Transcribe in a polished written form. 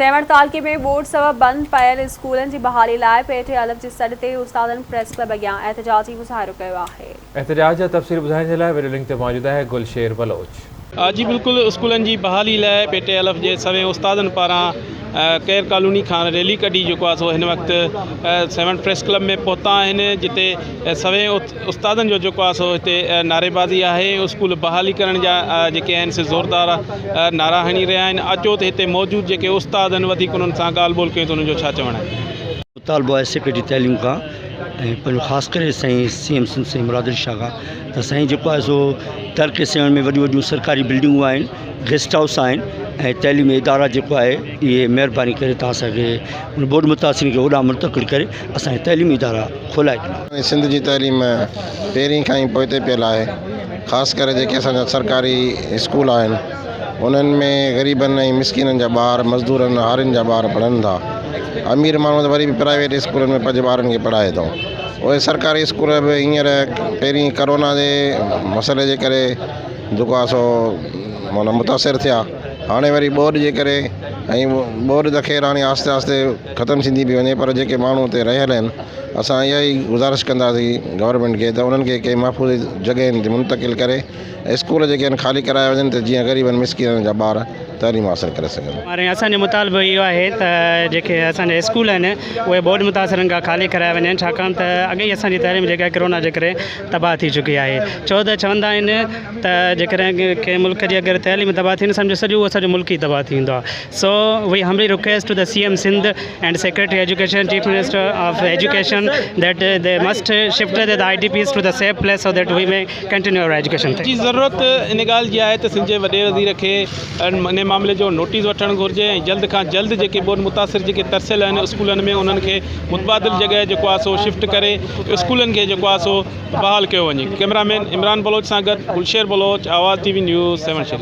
سيوهڻ تعلقي ۾ ٻوڏ سبب بند پيل اسڪولن جي بحالي لاء پي ٽي الف جي سڏ تي استادن پريس ڪلب اڳيان احتجاجي مظاهرو ڪيو آهي. احتجاج جا تفصيل ٻڌائڻ جي لاء وڊيو لنڪ تي موجود آهي گل شير بلوچ. جي بلڪل اسڪولن جي بحالي لاء پي ٽي الف جي سوين استادن پاران ڪير ڪالوني کان ريلي ڪڍي جيڪو آهي سو هن وقت سيوهڻ پريس ڪلب ۾ پهتا آهن جتي سوين استادن جو جيڪو آهي سو هتي نعريبازي آهي اسڪول بحالي ڪرڻ جا جيڪي آهن سي زوردار نعرا هڻي رهيا آهن اچو ته هتي موجود جيڪي استاد آهن وڌيڪ انهن سان ڳالهه ٻولهه ڪيون ته انهن جو ڇا چوڻ آهي. مطالبو آهي سيڪريٽري تعليم کان ۽ پنهنجو خاص ڪري سائين سي ايم سنڌ سائين مراد علي شاهه کان ته سائين جيڪو آهي سو تعلقي سيوهڻ ۾ وڏيون وڏيون سرڪاري بلڊنگون آهن گيسٽ هائوس آهن ۽ تعليمي ادارا جيڪو آهي اهي مهرباني ڪري تان اسانکي ان ٻوڏ متاثرين کي هوڏانهن منتقل ڪري اسانکي تعليمي ادارا کولائي ڏنا. سنڌ جي تعليم پهرين کان ئي پوئتي پيل آهي خاص ڪري جيڪي اسان جا سرڪاري اسڪول آهن انهن ۾ غريبن ۽ مسڪينن جا ٻار مزدورن هارين جا ٻار پڙهن ٿا امير ماڻهو ته وري به پرائيويٽ اسڪولن ۾ پنهنجي ٻارن کي پڙهائي ٿو اهي سرڪاري اسڪول به هينئر پهرين ڪرونا جي مسئلي جي ڪري جيڪو آهي سو معنيٰ متاثر ٿيا هاڻي وري ٻوڏ جي ڪري ۽ ٻوڏ ته خير هاڻي آهستي آهستي ختم ٿيندي پئي وڃي پر جيڪي ماڻهو اتي رهيل آهن اسان اها ئي گذارش ڪنداسين گورنمينٽ کي ته انهن کي ڪنهن محفوظ جڳهين تي منتقل ڪري اسڪول جيڪي آهن خالي ڪرايا وڃن ته جيئن غريبن مسڪينن جا ٻار تعليم حاصل ڪري سگهن. ۽ اسان جو مطالبو اهو آهي ته جيڪي اسان جا اسڪول آهن اهي ٻوڏ متاثرن کان خالي ڪرايا وڃن ڇاڪاڻ ته اڳي ئي اسان جي تعليم جيڪا ڪرونا جي ڪري تباهه ٿي چڪي آهي ڇو ته چوندا آهن ته جيڪڏهن ڪنهن ملڪ جي اگر تعليم تباهه ٿي نه سمجهو سڄو اهو سڄو ملڪ ئي تباهه ٿي ويندو آهي so we humbly request to the C M Sindh and secretary education chief minister of education that they must shift the I D Ps to the safe place so that we may continue our education. جي ضرورت ان ڳالهه جي آهي ته سنڌ جي وڏي وزير کي ان معاملي جو نوٽيس وٺڻ گهرجي ۽ جلد کان جلد جيڪي ٻوڏ متاثر جيڪي ترسيل آهن اسڪولن ۾ انهن کي متبادل جڳهه جيڪو آهي سو شفٽ ڪري اسڪولن کي جيڪو آهي سو بحال ڪيو وڃي ڪئميرا مين عمران بلوچ سان گڏ Gulsher Baloch Awaz T V news Sehwan Sharif.